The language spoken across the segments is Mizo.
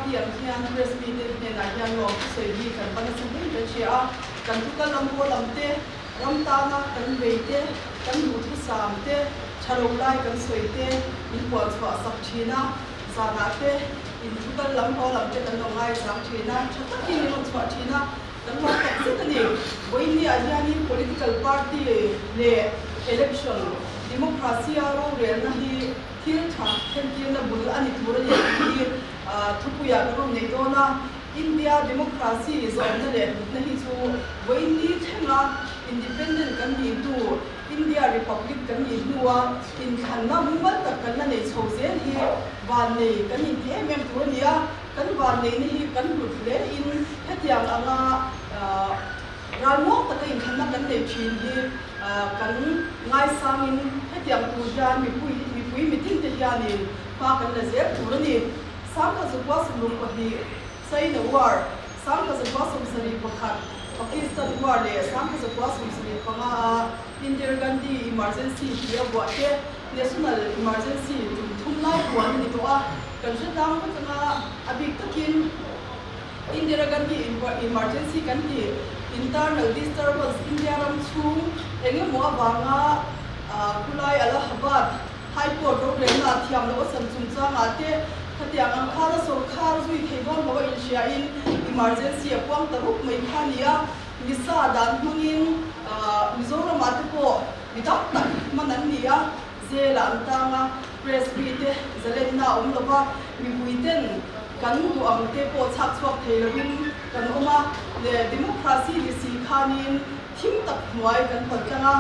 party ang hian press mite hnenah hian lawmthu sawi hi kan va nasa hle kan hria a, kan thukal lam haw lam te, ram tana kan vei te, kan duhthusam te, tha lo lai kan sawi te min puan chhuah sak thin a, zanah te in thukal lam haw lam te kan lo ngaichang thin a, tha takin min rawn chhuah thin a, kan lawm tak zet a ni. Vawiinniah hianin political party leh election democracy-a rorelna hi Thil tha thlentirna bul a ni tur a ni tih hi thupuiah kan rawn nei dawn a. India democracy zawmna leh hlutna hi chu vawiinni thlenga independent kan nih hnu, India republic kan nih hnua inthlanna mumal tak kan la nei chho zel hi vannei kan inti em em tur a ni a. Kan vanneihna hi kan hlut hle in hetiang anga Ralmuang taka inthlanna kan neih thin hi kan ngaisangin hetiang tur hian mipui mipui mitinte hianin hma kan la zel tur a ni. 1942 China War, 1971 Pakistan War leh 1975 a Indira Gandhi Emergency tih a vuah te National Emergency tum thum lai puan a ni tawh a, kan hre tlang vek anga a bik takin Indira Gandhi Emergency kan tih internal disturbance India ram chhung eng emaw avanga khulai Allahabad High Court rorelna thiam loh a san chungchangah te khatiang ang khan a sawrkhar zui thei dawn lo a inhriain emergency a puang ta rup mai kha a ni a, misa dan hmangin Mizoramah te pawh mi tam tak hman an ni a, Jail ah an tang a, press mite zalenna a awm lova, mipuiten kan duh ang te pawh chhak chhuak thei lovin kan awm a, leh democracy ni si khanin thim tak hnuai kan pal tlang a,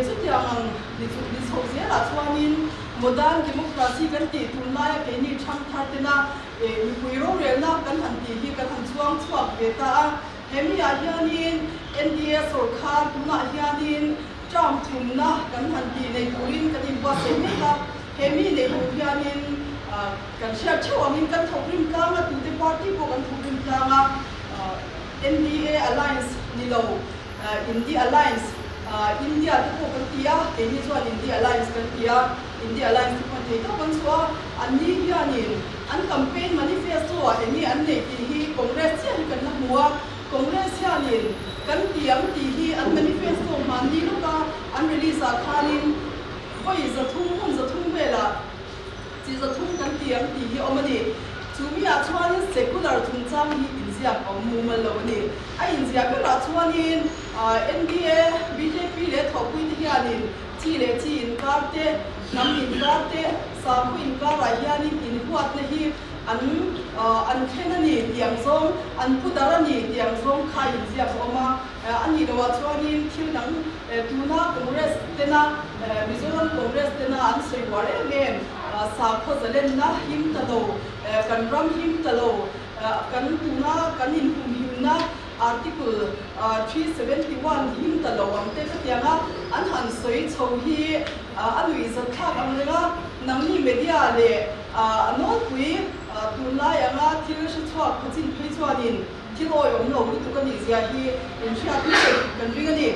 chutiang ang ni chu ni chho zelah chuanin modern democracy kan tih tunlaia keini thang thar tena mipui rorelna kan han tih hi kan han chuang chhuak ve ta a, hemi ah hianin NDA sawrkhar tunah hianin Term thumna kan han tih nei turin kan inbuatsaih mek a, he mi nei tur hianin kan hriat theuh angin kan thawk rim tlang a, tute party pawh kan thawk rim tlang a, NDA Alliance ni lo, Indi Alliance, India te pawh kan ti a, keini chuan Indi Alliance kan ti a, Indi Alliance te pawh thei tawk an chhuah a, anni hianin an campaign manifesto ah enge an neih tih hi Congress chiah hi kan la hmu a, Congress hianin kan ti ang tih hi an manifesto hmanni lawka an release ah khanin vawi 300 hmun 300 velah chi 300 kan ti ang tih hi awm a ni. Chu mi ah chuanin secular chungchang hi inziak a awm mumal lo a ni. A inziah berah chuanin NDA, bjp leh thawhpui te hianin chi leh chi inkar te, hnam inkar te, sakhaw inkarah hianin inhuatna hi An an thlen a ni tih ang zawng, an pu dar a ni tih ang zawng kha inziak a awm a. A nih loh ah chuanin thil dang tuna Congress tena Mizoram Congress tena an sawi uar em em, sakhaw zalenna him ta lo, kan ram him ta lo, kan tuna kan inhumhimna Article 371 him ta lo ang te khatiang a an han sawi chho hi a nuihzat thlak ang reng a, nangni media leh A nawlpui tunlai anga thil hre chhuak khawchin phei chuanin thil awihawm lo lutuk a nih zia hi inhriat ngei kan ring a ni.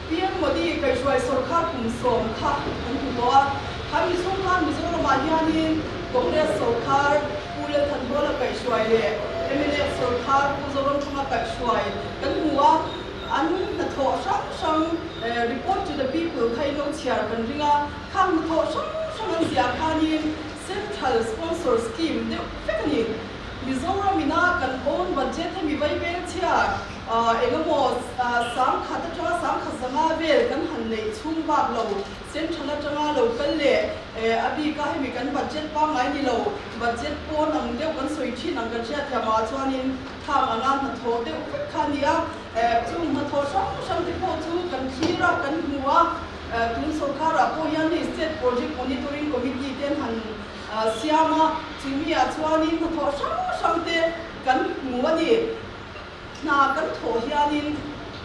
PM Modi kaihhruai sawrkhar kum 10 kha kan hmu tawh a, kha mi chhung khan Mizoramah hianin Congress sawrkhar Pu Lalthanhawla kaihhruai leh mnf sawrkhar Pu Zoramthanga kaihhruai kan hmu a, an hnathawh hrang hrang report to the people kha in lo chhiar kan ring a. Khang hnathawh hrang hrang an ziah khanin Central Sponsor Scheme deuh vek a ni. Mizoram ina kan own budget hemi vai vel chhia eng emaw 10,000 atanga 10,500 vel kan han neih chhung bak lo Central atanga lo kal leh a bika hemi kan budget pangngai ni lo budget pawn ang deuh kan sawi thin ang kan hriatthiam ah chuanin khang anga hnathawh deuh vek kha a ni a. Chung hnathawh hrang hrang te pawh chu kan thlir a, kan hmu a. Tun sawrkarah pawh hian hei State Project Monitoring Committee te an han siam a, chumi ah chuanin hnathawh hrang hrang te kan hmu a ni. Hna kan thawh hianin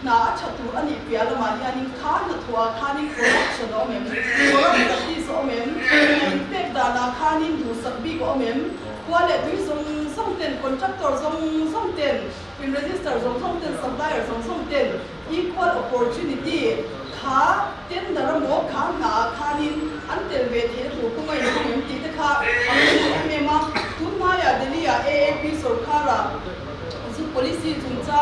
hna a tha tur a nih piah lamah hianin kha hnathawh ah khanin corruption a awm em? Corrupt practice a awm em? Hna inpek danah khanin duhsak bik a awm em? Khua leh tui zawng zawng ten, contractor zawng zawng ten, in register zawng zawng ten, supplier zawng zawng ten Equal opportunity kha tender emaw kha hna ah khanin an tel ve theih a tur kawng a inhawng em tih te kha a pawimawh em em a. Tunhnaiah Delhi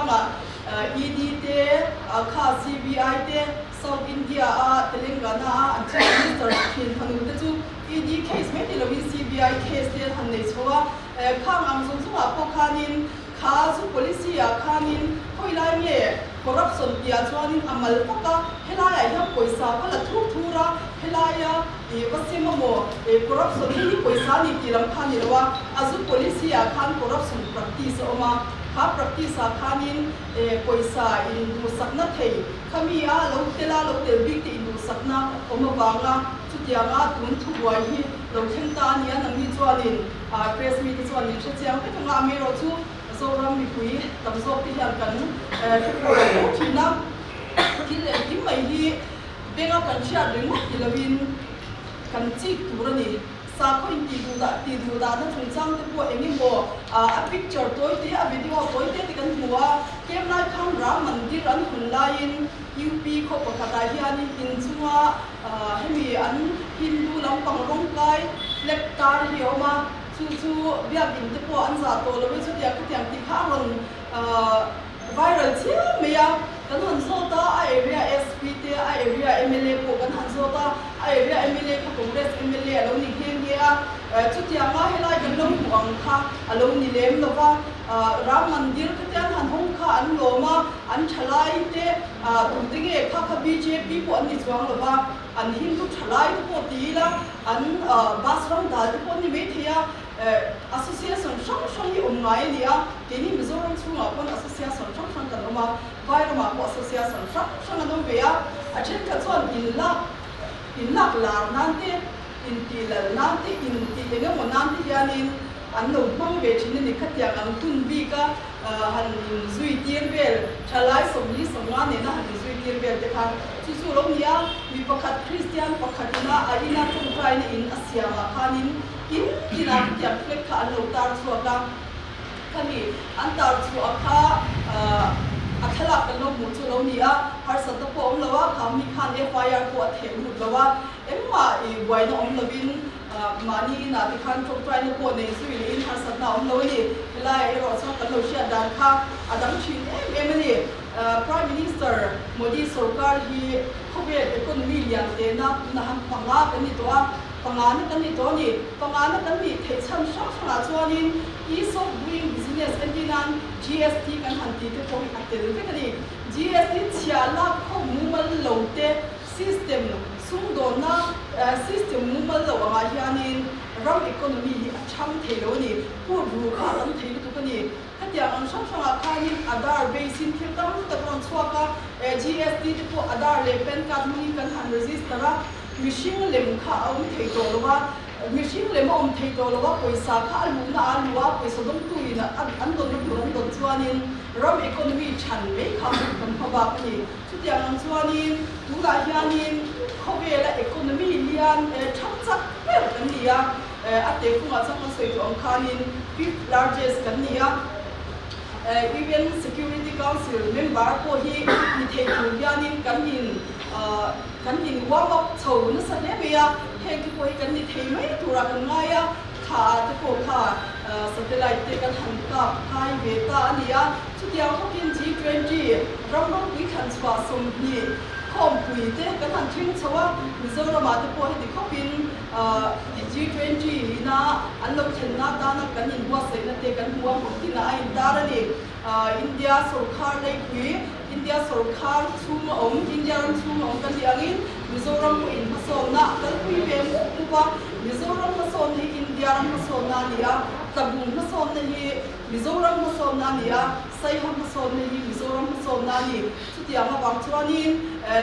chungchangah ED te, kha CBI te, South India a Telangana a an Chief Minister thin fanu te chu ED case mai ni loin CBI case te an han nei chho a. Khang ang zawng zawngah pawh khanin kha zu policy ah khanin khawi lai nge corruption tih ah chuanin a mal vak a, helaiah hian pawisa va la thur thur a, helaia ih va sem a maw corruption hi hi pawisa a ni tih lam kha a ni lo a, a zu policy ah khan corruption practice a awm a, kha practice ah khanin pawisa induhsakna thei khami a lo tel a lo tel bik te induhsakna awm avanga chutianga tun thubuai hi lo thleng ta a ni a, nangni chuanin Press mite chuan min hre chiang vek anga amaherawh chu Zoram mipui tam zawk te hian kan hre pawh lo fo thin a, thil engkim mai hi benga kan hriat ringawt ti lovin kan chik tur a ni. Sakhaw intih duh dah tih duh dahna chungchang te pawh eng emaw a picture tawi te a video tawi te te kan hmu a, tlem lai khan Ram Mandir an hun laiin UP khaw pakhatah hianin inchunga Hemi an Hindu lampang rawngkai flag tar hi a awm a, chu chu biakinn te pawh an zah tawh lo e chutiang khatiang tih kha a rawn viral chiam mai a, kan han zawt a, a area SP te, a area mla pawh kan han zawt a, a area mla kha Congress mla a lo ni nghe nghe a, chutianga helai kan lo hmuh ang kha a lo ni lem lo va, Ram Mandir khatiang han hawng kha an lawm a, an thalai te Tute nge kha kha bjp pawh an ni chuang lo va, an Hindu thalai te pawh ti ila, an bus ram dal te pawh an ni mai thei a, association hrang hrang hi awm ngai a ni a, keini Mizoram chhungah pawn association hrang hrang kan awm a, Vairamah pawh association hrang hrang an awm ve a, a thenkhat chuan inlak inlak lar nan te, intih lal nan te, intih eng emaw nan te hianin an lo hmang ve thin a ni, khatiang ang hun bik a. Han inzui tir vel, thalai 40 50 nena han inzui tir vel te kha chu chu lo ni a, mi pakhat Kristian pakhatina a ina tawngtaina in a siamah khanin in tinah khatiang flag kha an lo tar chhuak a, khami an tar chhuah kha a thlalak kan lo hmuh chu lo ni a, harsatna pawh a awm lo a, kha mi khan FIR pawh a theh lut lo a, engmah buaina awm lovin Mahni inah te khan tawngtaina pawh nei zui leh in harsatna a awm lo a ni. Helaiah erawh chuan kan lo hriat dan kha a dang thin em em a ni. Prime Minister Modi sorkar hi khawvel economy lian tena tunah han panga kan ni tawh a, pangana kan ni tawh a ni. Pangana kan nih theih chhan hrang hrangah chuanin ease of doing business entir nan GST kan han tih te pawh hi a tel vek a ni. GST chhia lak khaw mumal lo te System sumdawnna system mumal lo angah hianin ram economy hi a chhang thei lo a ni. Put ru kha a tam thei lutuk a ni. Khatiang ang hrang hrangah khanin Aadhaar base in thil tam tak a rawn chhuak a, GST te pawh Aadhaar leh PAN card hmangin kan han register a, mihring lem kha a awm thei tawh lo a, mihring lem a awm thei tawh lo a, pawisa kha a luhna a luh a, pawisa dawngtu in an dawnna tur an dawn chuanin ram economy chhan mai kha kan hma bak a ni. Chutiang ang chuanin tunah hianin khawvela economy lian thang chak ber kan ni a, a tehfungah chuan kan sawi tawh ang khanin fifth largest kan ni a, UN Security Council member pawh hi ni thei tur hianin kan in kan in warm up chho nasa hle mai a, heng te pawh hi kan ni thei mai turah kan ngai a, thla ah te pawh kha satellite te kan han kap khai ve ta a ni a. Chutiang khawpin G20 ram ropui thlan chhuah 20 khawmpui te kan han thleng chho a, Mizoramah te pawh heti khawpin G20 ina an lo thlenna atana kan inbuatsaihna te kan hmu a, hmun tinah a intar a ni. India sawrkhar leipui, India sawrkhar chhunga awm, India ram chhunga awm kan nih angin Mizoram pawh inhmasawnna a kalpui ve mup mup a, Mizoram hmasawnna hi India ram hmasawnna a ni a, Tlabung hmasawnna hi Mizoram hmasawnna a ni a, Saiha hmasawnna hi Mizoram hmasawnna a ni. Chutiang avang chuanin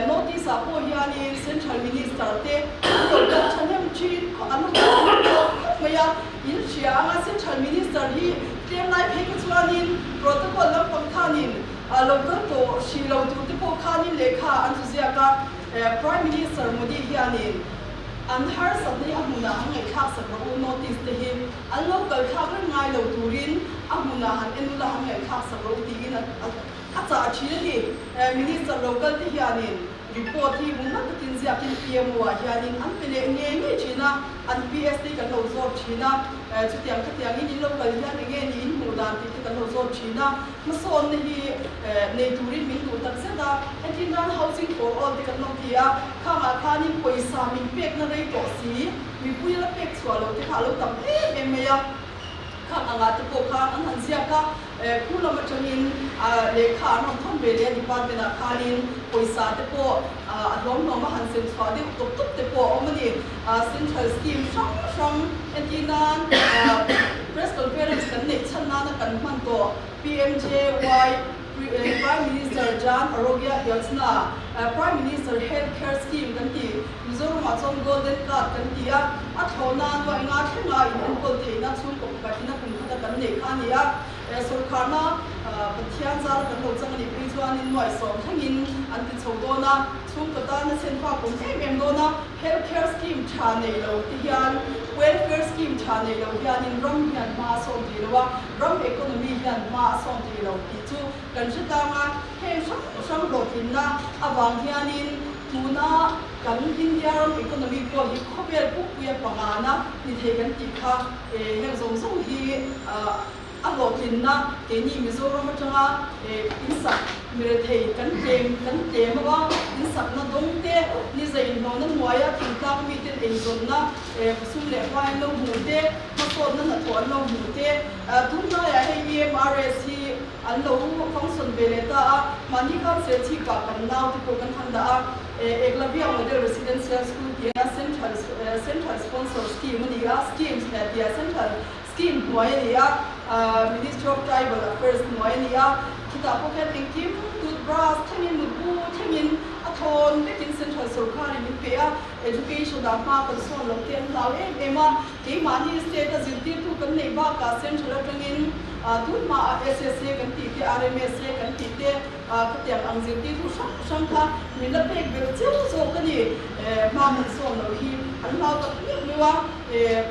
Notice ah pawh hianin Central Minister te an lo kal thahnem thin khawp an lo kal thahnem tawh khawp mai a, in hria anga Central Minister hi tlem lai phei kha chuanin protocol lampang khanin lo kal tawh hrih lo tur te pawh khanin lehkha an zu ziak a, Prime Minister Modi hianin an harsatna hi a hmunah an ngaihthlak sak rawh u notice te hi. An lo kal thlak reng ngai lo turin a hmunah han en ula han ngaihthlak sak lo tiin a chah thin a ni. Minister lo kal te hianin Report hi mumal takin ziakin PMO ah hianin an pe leh ngei ngei thin a, an PS te hi kan lo zawt thin a, chutiang khatiangin in lo kal hian enge ni in hmuh dan tih te kan lo zawt thin a, hmasawnna hi nei turin min duh tak zet a, heti nan Housing for All te kan lo ti a, khangah khanin pawisa min pekna rei tawh si, mipui la pek chhuah lo te kha a lo tam em em mai a. Khang angah te pawh khan an han ziak a, khu lam atangin lehkha an rawn thawn ve leh a department ah khanin pawisa te pawh a hlawm hlawm a han sem chhuah deuh tawp tawp te pawh a awm a ni. Central scheme hrang hrang entir nan press conference kan neih chhan nana kan hman tawh PMJY Prime Minister Jan Arogya Yojana, Prime Minister Health Care Scheme kan tih Mizoramah chuan Golden Card kan ti a, a thlawhna nuaih nga thlenga in enkawl theihna chhungkaw pakhatin a kum khata kan neih kha a ni a. Sorkarna Pathian zara kan lo chang a nih phei chuanin nuaih sawm thlengin an ti chho dawn a, chhungkaw tana chhenfak awm em em dawn a. Health care scheme tha nei lo te hian welfare scheme tha nei lo hianin ram hian hma a sawm thei lo a, ram economy hian hma a sawm thei lo tih chu kan hre tlang a. Heng hrang hrang hlawhtlinna avang hianin Tuna kan India ram economy pawh hi khawvel pukpuia pangana ni thei kan tih kha heng zawng zawng hi a hlawhtlinna keini Mizoram atanga insak mirethei kan tlem kan tlem a insakna dawng te ni zainhlawhna hnuaia thingtlang miten eizawnna sum leh hmai an lo hmuh te hmasawnna hnathawh an lo hmuh te tunhnaiah hei EMRS hi An lo function ve leh ta a, mahni khan Serchhip ah kan nau te pawh kan han dah a, Eklavya Model Residential School tia Central Central Sponsor Scheme a ni a, Schemes tia Central Scheme hnuai a ni a, Ministry of Tribal Affairs hnuai a ni a, khitah pawh khian engkim toothbrush thlengin mutbu thlengin a thawn vekin Central sorkarin min pe a, Education ah hma kan sawn loh te an hlau em em a, keimahni state a zirtirtu kan neih bakah Central atangin Tunhmaah SSA kan tih te, RMSA kan tih te, khatiang ang zirtirtu hrang hrang kha min la pek ber chiau zawk a ni. Hma kan sawn loh hi an hlau tak meuh meuh a.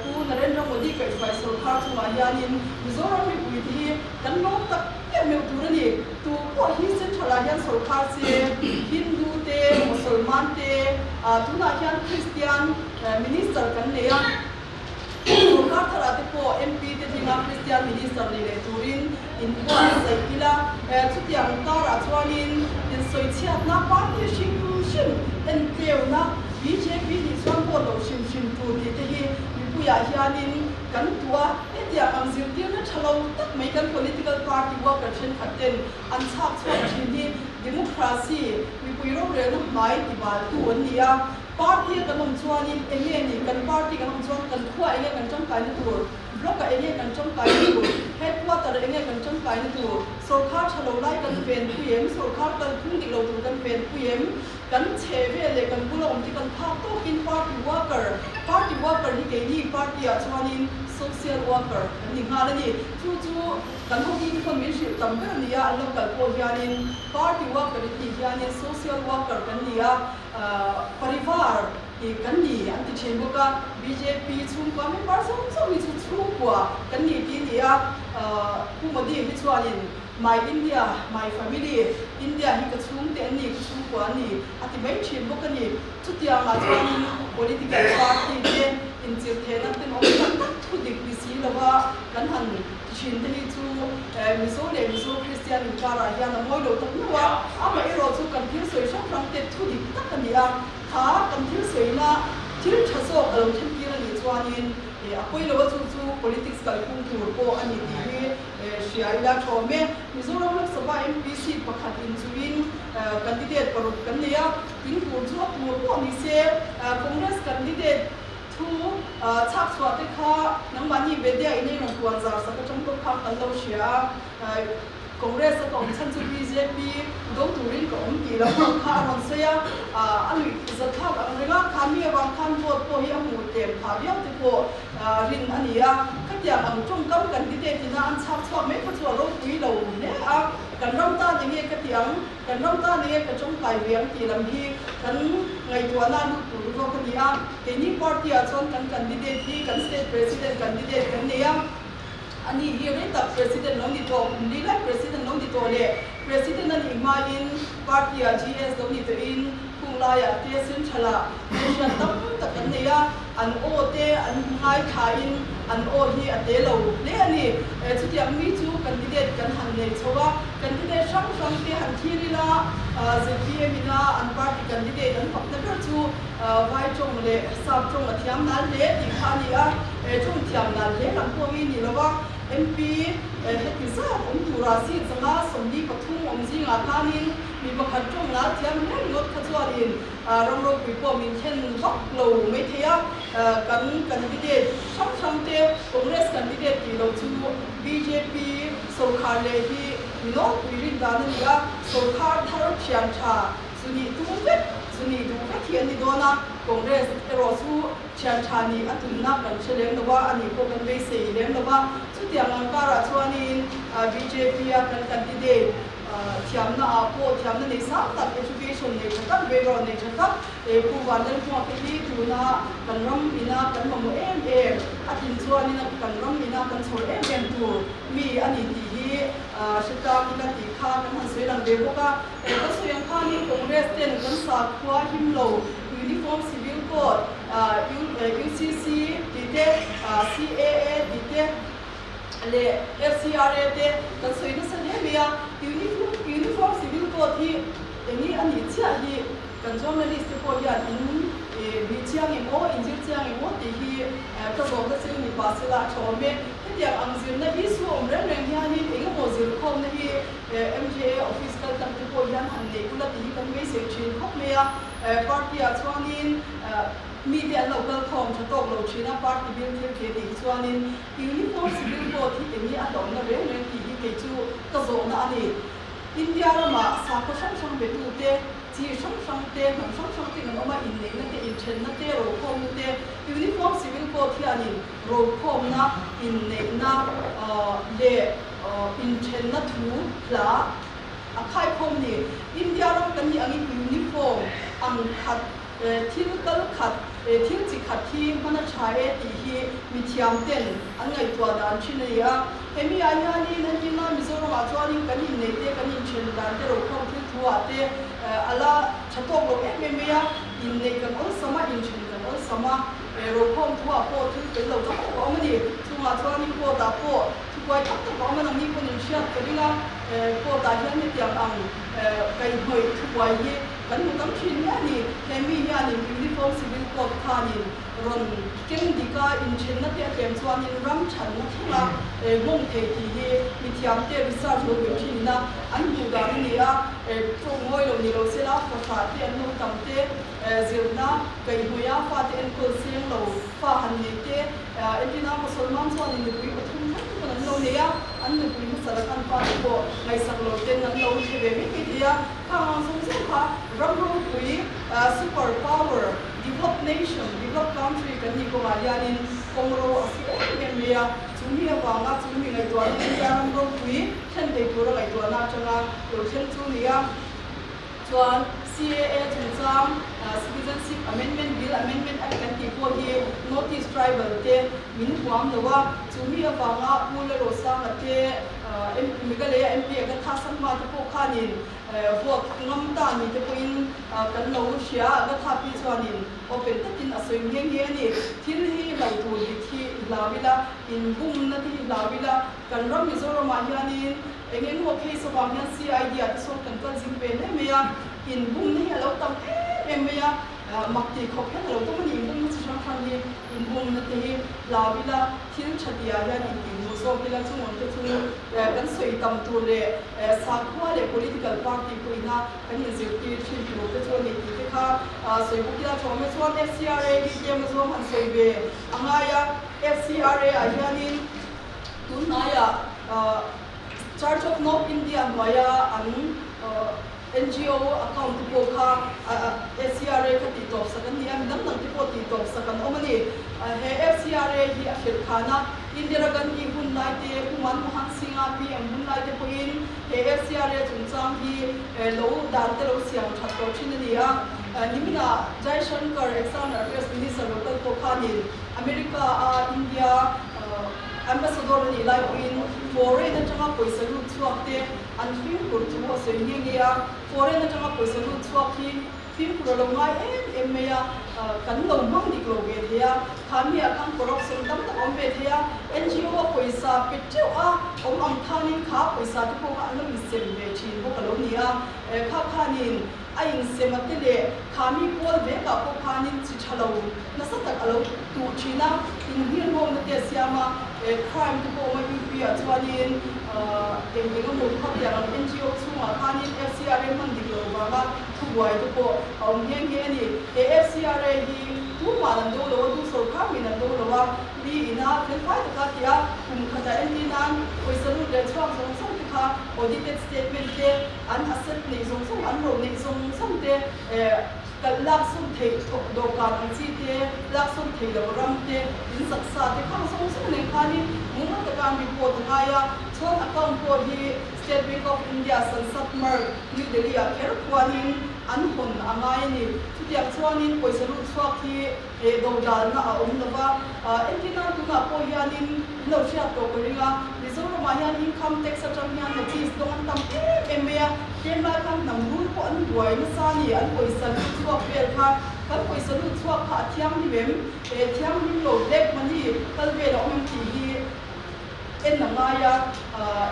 Pu Narendra Modi kaihhruai sorkar chungah hianin Mizoram mipuite hi kan lawm tak meuh meuh tur a ni. Tu pawh hi Central ah hian sorkar che, Hindu te, Mosolman te, tunah hian Kristian Minister kan nei a. Sorkar tharah te pawh MP te hlinga Kristian Minister ni leh turin inbuatsaih ila, chutiang karah chuanin insawichhiatna party hrim hrim entleuna bjp nih chuan vote lo hrim hrim tur tih te hi mipuiah hianin kan tuah a, hetiang ang zirtirna tha lo tak mai kan political party worker thenkhat ten an chhak chhuak thin hi democracy mipui rorelna hmai tibaltu an ni a. Party a kan awm chuanin eng nge ni kan party kan awm chuan kan khua eng nge kan tangkaina tur, block ah eng nge kan tangkaina tur, headquarter ah eng nge kan tangkaina tur, sorkar tha lo lai kan venpui em, sorkar kalphung dik lo tur kan venpui em, kan chhe vel leh kan bula awm te kan phak tawkin party worker, party worker hi keini party ah chuanin social worker kan ni nghal a ni. Chu chu kan hotu te pawn min hrilh tam ber a ni a, an lo kal pawh hianin party worker in tih hianin social worker kan ni a. Parivar tih kan ni an ti thin bawk a, bjp chhungkua member zawng zawng hi chu chhungkua kan ni tih a ni a, Pu Modi hi chuanin My India, My Family, India hi ka chhungte an ni, ka chhungkua an ni a ti mai thin bawk a ni. Chutiangah chuanin political party te inchirhthehna tenawm tak tak thu dik ni si lova kan han ti thin te hi chu Mizo leh Mizo Kristian inkarah hian a mawi lo tak meuh a, amaherawh chu kan thil sawi hrang hrang te thu dik tak a ni a, kha kan thil sawina thil tha zawk a lo thlentir a nih chuanin a pawi lo a, chu chu politics kalphung tur pawh a ni tih hi hria ila tha awm e. Mizoram Lok Sabha MP seat pakhat inchuhin candidate paruk kan nei a, tling tur chu a tur pawh ni se Congress candidate Thu chhak chhuah te kha nangmahni media in ei rawn puan zar sak atang pawh khan kan lo hria a, Congress a ka awm chhan chu bjp do turin ka awm tih loh ang kha a rawn sawi a, a nuih zathlak ang reng a, kha mi avang khan vote pawh hi a hmuh tlem phah viau te pawh rin a ni a, khatiang ang tawngkam candidate ina an chhak chhuak mai kha chu a ropui lo hle a, kan ram tan enge ka tih ang? Kan ram tan enge ka tawngtai ve ang tih lam hi kan ngaihtuahna lut tur zawk a ni a. Keini party ah chuan kan candidate hi kan state president candidate kan nei a. Ani hi rei tak President lo ni tawh, kum li lai President lo ni tawh leh President a nih hmain Party-ah GS lo ni tawhin khung laiah te Central-ah hmelhriat tam tak an nei a, an aw te an ngaithlain an aw hi a te lo hle a ni. Chutiang mi chu candidate kan han nei chho a, candidate hrang hrang te han thlir ila zpm ina an party candidate an fakna ber chu Vai tawng leh Sap tawng a thiam nal hle tih kha a ni a, tawng thiam nal hle lam pawh hi ni lo a, MP heti zat awm tura seat zanga 43 awm zingah khanin mi pakhat tawng nal thiam hle ringawt kha chuanin ram ropui pawh min thlen vak lo mai thei a, kan candidate hrang hrang te Congress candidate tih lo chu bjp sorkhar leh hi mi nawlpui rin dan a ni a, sorkhar thar thian tha Chu nih tum vek, chu nih duh vek hi an ni dawn a, Congress erawh chu thian tha nih a tumna kan hre lem lo a, a nih pawh kan beisei lem lo a. Chutiang ang karah chuanin bjp a kan candidate thiamna ah pawh thiamna nei sang tak, education nei tha tak, background nei tha tak Pu Vanlalhmuak te hi tuna kan ram ina kan mamawh em em, a tlin chuanin kan ram ina kan chhawr em em tur mi a ni tih hi hre tlang ila tih kha kan han sawi lang ve bawk a. He ka sawi ang khanin Congress ten kan sakhua him lo Uniform Civil Code, UCC tih te, CAA tih te leh FCRA te kan sawi nasa hle mai a. Uniform Civil Code hi eng nge a nih chiah hi kan journalist te pawh hian in bih chiang em aw, in zir chiang em aw tih hi ka zawhna chu ni pah sela a tha awm e. Hetiang ang zirna hi su awm reng reng hianin eng emaw zirkhawmna hi MJA office kal tak te pawh hian han neih ula tih hi kan beisei thin khawp mai a. Party ah chuanin mite an lo kal khawm tha tawk lo thin a, party bil thil thei tih hi chuanin Uniform Civil Code hi eng nge a hlawhna reng reng tih hi kei chu ka zawhna a ni. India ramah sakhaw hrang hrang betute, chi hrang hrang te, hnam hrang hrang te kan awm a, inneihna te, inthenna te, rokhawmna te, Uniform Civil Code hianin rokhawmna, inneihna leh inthenna thu hla a khaikhawm a ni. India ram kan nih angin uniform ang khat, thil kal khat, thil chi khat hi hman a tha e tih hi mithiam ten an ngaihtuah dan thin a ni a. Hemi ah hianin entirna Mizoramah chuanin kan inneih te, kan inthen dan te rokhawm thil thu ah te a la tha tawk lo em em mai a, inneih kan awlsam a, inthen kan awlsam a. Rokhawm thuah pawh thil fel lo tam tak a awm a ni. Chungah chuanin court ah pawh thukuai tak tak a awm a, nangni pawn in hriat ka ring a, court ah hian hetiang ang kaihhnawih thukuai hi kan hmu tam thin hle a ni. He mi hianin Uniform Civil Code khanin rawn keng dik a, inthenna te a tlem chuanin ram thatna thlenga nghawng thei tih hi mithiamte research lo bei thin ina an hmuh dan a ni a, tawng ngawi lo ni lo sela fahrah te an lo tam te, Zirna kaihhmawia fate enkawl seng lo fa han nei te, entina Mosolman chuanin nupui pathum thleng te pawn an lo nei a, an nupui hmasa lakhan fate pawh ngaihsak lo ten an lo hre ve mai mai thei a, khang ang zawng zawng kha ram ropui, super power, developed nation, developed country kan nih kawngah hianin kawng ro a su em em mai a, chu mi avanga chu mi ngaihtuahna India ram ropui thlen thei tura ngaihtuahna atanga lo thleng chu ni a. Chuan CAA chungchang Citizenship Amendment Bill Amendment Act kan tih pawh hi North East Tribal te min huam lo a, chu mi avanga Pu Lalrosanga te Meghalaya MP Agatha Sangma te pawh khanin vote ngam ta ni te pawhin kan lo hria a, Agatha pi chuanin open takin a sawi nghe nghe a ni. Thil hi hlau tur dik hi hlau ila, inbumna te hi hlau ila, kan ram Mizoramah hianin Eng eng maw case avang hian CID ah te sawn kan kal zing ve hle mai a, inbumna hi a lo tam em em mai a, mak tih khawp hian a lo tam a ni, inbumna chi hrang hrang hi, inbumna te hi hlau ila, thil tha tih ah hian intihhmuh zawk ila, chung awm te chu kan sawi tam tur leh sakhua leh political party pawh ina kan inzirtir thin tur te chu a ni tih te kha sawi bawk ila tha awm e. Chuan FCRA hi tlem azawng han sawi ve a ngai a, FCRA ah hianin Tunhnaiah Church of North India hnuaia an NGO account te pawh kha FCRA kha tih tawp sak an ni a, mi dang dang te pawh tih tawp sak an awm a ni. He FCRA hi a hrilh khan a, Indira Gandhi hun lai te, Pu Manmohan Singh-a PM hun lai te pawhin he FCRA chungchang hi lo dan te lo siam that tawh thin a ni a. Niminah Jaishankar, External Affairs Minister lo kal pawh khanin America-a India. Ambassador a nih lai pawhin foreign atanga pawisa lut chhuak te an fimkhur thu a sawi nghe nghe a. Foreign atanga pawisa lut chhuak hi fimkhur a lo ngai em em mai a, kan lo hmang dik lo ve thei a, kha miah khan corruption tam tak a awm ve thei a, NGO a pawisa pe teuh a awm ang khanin kha pawisa te pawh kha an lo insem ve thin bawk a lo ni a, kha khanin a insem a te leh kha mi pawl vekah pawh khanin chi tha lo nasa tak a lo tuh thin a, inhmirhawmna te a siam a, crime te pawh awm a, UP ah chuanin eng eng emaw khawpiang ang NGO chhungah khanin FCRA hman dik loh vanga thubuai te pawh a awm nghe nghe a ni. He FCRA hi tumah an do lo a, tu sawrkar min an do lo a, mi ina felfai taka tia kum khatah entir nan pawisa lut leh chhuak zawng zawng te kha audited statement te, an asset neih zawng zawng, an ro neih zawng zawng te, Kalh laksawn theih dawhkan ang chi te, laksawn thei loh ram te, in zaksa te khang zawng zawng nen khanin mumal taka an report a ngai a. Chuan account pawh hi State Bank of India Sansad Marg, New Delhi ah kher khuanin an hawn a ngai a ni. Chutiang chuanin pawisa lut chhuak hi dodalna a awm lo va. Entir nan tunah pawh hianin in lo hriat tawh ka ring a, Mizoramah hian income tax atang hian notice dawng an tam em em mai a. Tlem lai khan hnam rul pawh an buai nasa a ni, an pawisa lut chhuak vel kha, kan pawisa lut chhuak kha a thianghlim em? He thianghlim lo black money kal vel a awm em tih hi en a ngai a,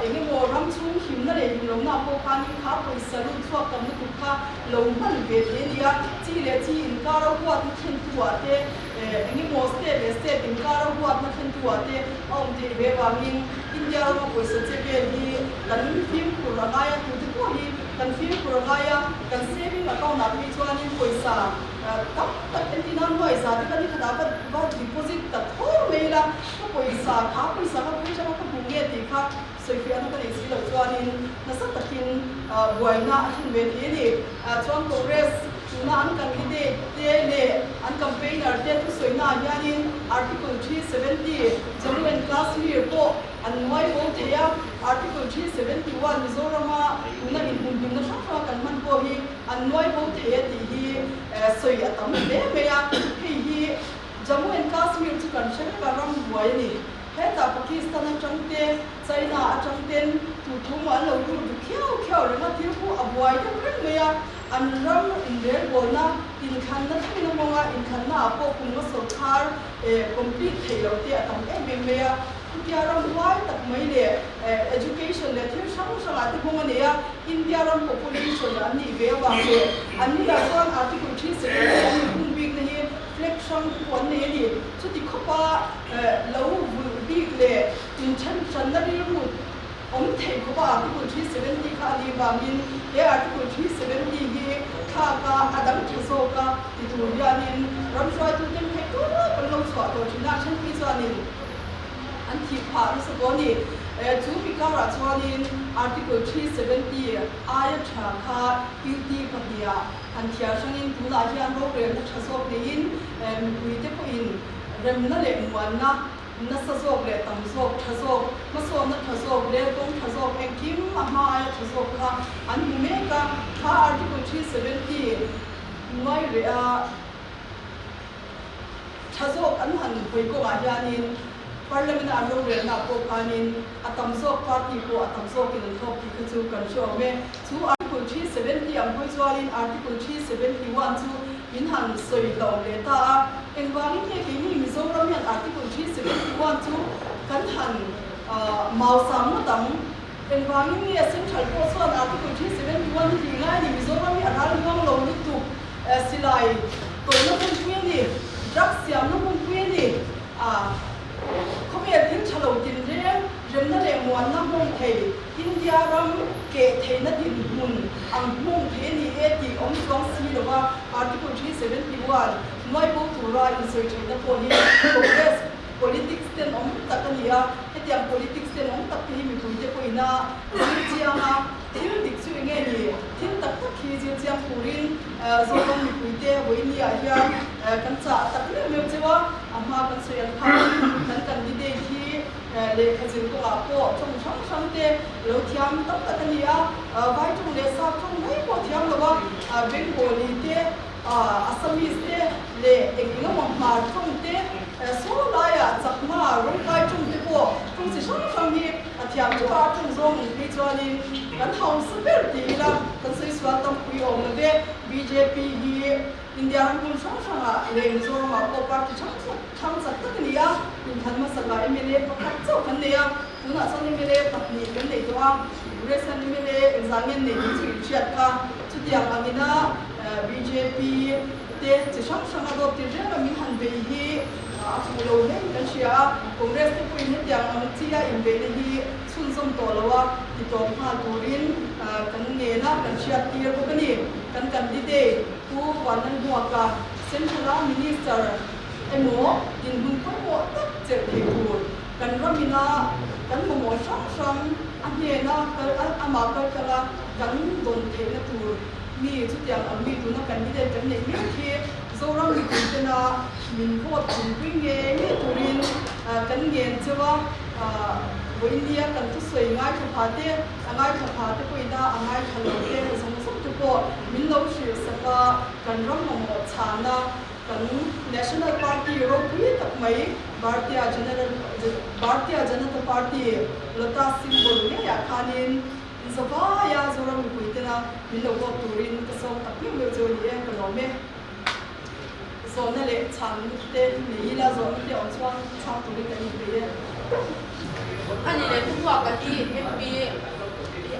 eng emaw ram chhung himna leh him lohna pawh khanin kha pawisa lut chhuak tam lutuk kha lo hman ve thei a ni a, chi leh chi inkar a huatna thlentu ah te, eng emaw state leh state inkar a huatna thlentu ah te a awm theih ve vangin India rama pawisa che vel hi kan fimkhur a ngai a, tute pawh hi kan fimkhur a ngai a, kan saving account ah phei chuanin pawisa tam tak entir nan nuai za te kha ni khatah va va deposit ta thawr mai ila, ka pawisa kha pawisa kha phei changa ka hmu nge tih kha sawifiahna ka nei si loh chuanin nasa takin buaina a thlen ve thei a ni. Chuan Congress tuna an candidate te leh an campaigner te thusawi naah hianin Article 370 Jammu and Kashmir pawh an nuai bo thei a, Article 371 Mizorama tuna inhumhimna hrang hranga kan hman pawh hi an nuai bo thei a tih hi sawi a tam hle mai a, hei hi Jammu and Kashmir chu kan hre vek a, ram buai a ni. Hetah Pakistan atang te, China atang ten tu thu maw an lo lut duh khiau khiau reng a, thil pawh a buai deuh reng mai a, an ram inrelbawlna inthlanna thlengin a hmang a, inthlanna ah pawh kum nga sawrkhar complete theih loh te a tam em em mai a, chutia ram huai tak mai leh education leh thil hrang hrang ah te hmang a nei a, India ram population an nih ve avang leh an ni ah chuan Article 370 an inhung bikna hi flag hrang te pawh an nei a ni. Chuti khawpa lo vulh bik leh inthen hranna rilru awm theih khawpa Article 370 kha a nih vangin he Article 370 hi thlak a, a dang tha zawk a ti tur hianin ram hruaituten theih tawp an lo chhuah tawh thin a, then phei chuanin an thih phah nasa tawh a ni. Chu mi karah chuanin Article 370 aia tha kha UT pahniha Han thiar hrangin tunah hian rorelna tha zawk neiin mipuite pawhin remna leh muanna nasa zawk leh tam zawk, tha zawk, hmasawnna tha zawk, rel kawng tha zawk, engkim a hma aia tha zawk kha an hmu mek a. Kha Article 370 hnuai reh a tha zawk an han hawi kawngah hianin Parliament-a an rorelna pawh khanin a tam zawk party pawh a tam zawkin an thlawp tih kha chu kan hre awm e. Chu Article 370 ang hawi chuanin Article 371 chu min han sawi hlauh leh ta a. Engvangin nge keini Mizoram hian Article 371 chu kan han mausam ngawt ang? Engvangin nge Central pawh chuan Article 371 hi tih ngai a ni? Mizoram hi a ral muang lo lutuk, silai tawlhna hmunpui a ni, drugs siamna hmunpui a ni. Khawvel thil tha lo tinreng, remna leh muanna hmawng thei, India ram keh theihna dinhmun ang hmawng thei a ni e tih awm chuang si lova Article 371 nuai bo tura insawi theihna pawh hi Congress politics tenawm tak a ni a, hetiang politics tenawm tak te hi mipuite pawhin a zir chiang a, thil dik chu enge ni? Thil tak tak hi zir chiang turin Zoram mipuite vawinia hian kan chah tak meuh meuh cheu a, a hma kan sawi ang khan kan candidate hi Lehkha zir kawngah pawh tawng hrang hrang te lo thiam tam tak a ni a, vai tawng leh sap tawng mai pawh thiam lo a, Bengali te, Assamese te leh eng eng emaw hmar tawng te, saw laiah Chakma rawngkai tawng te pawh Ṭawng chi hrang hrang hi a thiam theuh a, a ṭawng zawng ang phei chuanin kan hausa ber ti ila kan sawi sual tampui awm lo ve. Bjp hi India ram hmun hrang hrangah leh Mizoramah pawh party hrang hrang chak tak a ni a, inthlan hmasakah mla pakhat chauh kan nei a, tunah chuan mla pahnih kan nei tawh a, Congress hian mla engzah nge an nei tih chu inhriat kha. Chutiang angina bjp te chi hrang hranga dawt tir reng a min han bei hi a fuh lo hle in kan hria a, Congress te pawhin hetiang ang chi a inbeihna hi chhunzawm tawh lo a ti tawp nghal turin kan ngen a, kan hriat tir bawk a ni. Kan candidate Pu Vanlalhmuaka Central-a Minister emaw dinhmun pawimawh tak chelh thei tur kan ramina kan mamawh hrang hrang a hnena kal amah kaltlanga kan dawn theihna tur mi chutiang ang mi tuna candidate kan neih mek hi Zoram mipui tena min vote chungpui ngei ngei turin kan ngen cheu a, vawinia kan thusawi ngaithla pha te, a ngaithla pha te pawhin a a ngaithla lo te zawng zawng te pawh min lo hrilh sak a, kan ram mamawh chhana kan National Party ropui tak mai Bhartiya General Bhartiya Janata Party Lotus symbol ngeiah khanin Zavaia Zoram mipui tena min lo vote turin ka sawm tak meuh meuh chu a ni e, ka lawm e. Zawhna leh chhan te nei ila zawhna te awm chuan chhang turin kan inpeih e. A ni leh Thuhmuaka hi MP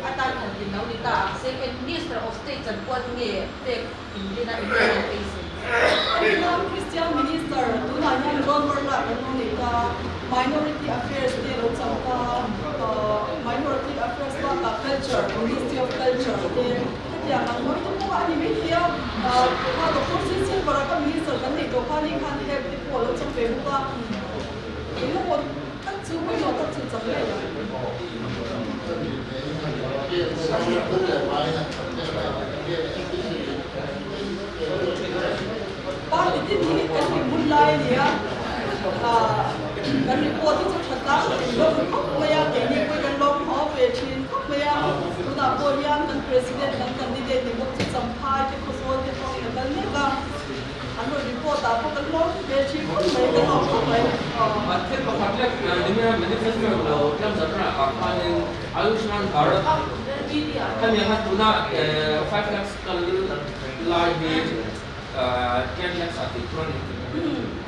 atan han din lo ni ta ang se, eng Minister of State chan puan nge pek inrin a inrin beisei? Hemi Christian Minister tunah hian John Barla kan lo nei ta, Minority Affairs te lo chang ta, Minority Affairs bakah Culture, Ministry of Culture te hetiang ang hawi te pawh a ni maithei a, kha Doctor Sin Silver-a kha Minister kan neih tawh kha ni khan Health te pawh a lo chang ve bawk a, engemaw tak chu pawimawh tak chu chang ngei ang. Party tin hi kan ri hmun lai a ni a, kan report hi chu tha tlang thin hlawm khawp mai a, keini pawh kan lawm haw ve thin khawp mai a, tunah pawh hian kan President kan candidate ni bawk chu Champhai te Khawzawl te pawh in a kal mek a, an rawn report ah pawh kan lawm ve thin khawp mai, kan lawm khawp mai. Thil pakhat lek nimina manifesto lo tlang zarh ah khanin Ayushman Bharat hemi anga tuna 5 lakhs kal lai hi 10 lakhs ah tih tur a ni.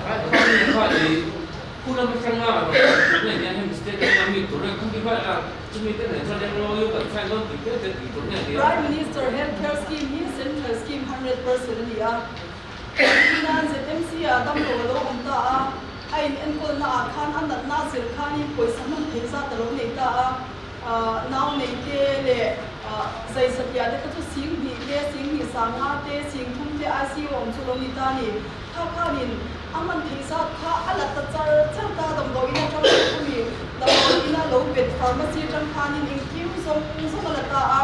Khami kha i khu lam atanga rawn kal tur nge nia hemi state atanga mi tur nge khami kha chumi te nen chuan MOU kan sign dawn tih te te tih tur nge nia. Prime Minister Health Care Scheme hi Central Scheme 100% a ni a. Engtinan ZMC ah damlo a lo awm ta a, a in enkawlna ah khan a natna a zir khanin pawisa hman theih zat a lo nei ta a. Nau nei te leh zai satliah te kha chu sing hnih te, sing hnih sanga te, sing thum te ICU awm chu lo ni ta a ni. Kha khanin a hman theih zat kha a la ta char char ta, damdawiin atang leh khami damdawiin a lo bet pharmacy atang khanin engkim zawng zawng a la ta a,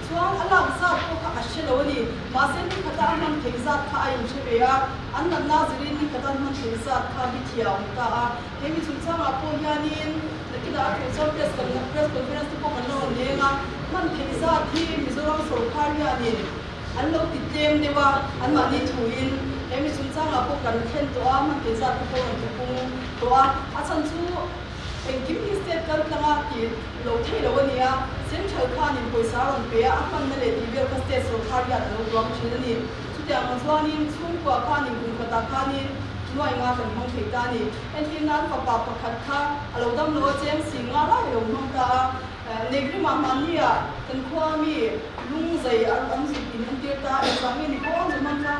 chuan a lak zat pawh kha a hre lo a ni. Mahse ni khata a hman theih zat kha a inhre ve a, an natna zirin ni khata an hman theih zat kha hi thiam ta a. He mi chungchangah pawh hianin nakinah a thu chuan press kan press conference te pawh kan la rawn leng a, hman theih zat hi Mizoram sorkar hianin an lo ti tlem deuh a, anmahni thuin he mi chungchangah pawh kan thlen tawh a, hman theih zat te pawh rawn ti pung tawh a, a chhan chu engkim hi state kal tlanga ti lo thei lo a ni a, central khanin pawisa a rawn pe a, a hmanna leh tih vel kha state sorkar hian a lo duang thin a ni. Chutiang ang chuanin chhungkua khanin kum khatah khanin nuai nga kan hmang thei ta a ni. Entir nan fapa pakhat kha a lo dam lo a, cheng si nga lai a lo hmang ta a. Negrima hmannia kan khua mi lung zai an zuk in entir ta a, engvang nge ni pawh an zu hman kha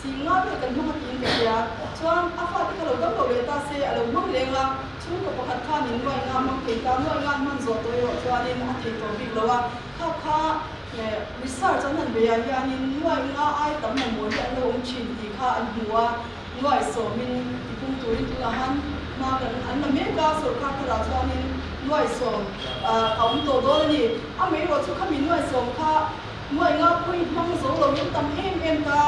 si nga vel kan hmang a tiin ka hria. Chuan a fate kha lo dam lo leh ta se a lo hmang leng a, chhungkaw pakhat khanin nuai nga hmang thei ta, nuai nga an hman zawh tawh erawh chuanin a thei tawh bik lo a, kha kha research an han beih ah hianin nuai nga ai tam mamawh hi an lo awm thin tih kha an hmu a. Nuai sawmin tipung turin tunah han hma kan an la mek a, sorkar tharah chuanin nuai sawm a awm tawh dawn a ni. Amaherawh chu khami nuai sawm kha nuai nga pui hmang zo loin tam em em ta,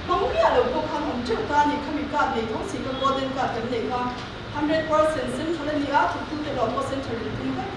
hmang miah lo pawh khan awm teuh ta a ni. Khami card nei tho si kha golden card kan neih kha 100% central a ni a, thawktute erawh pawh central in tum vek.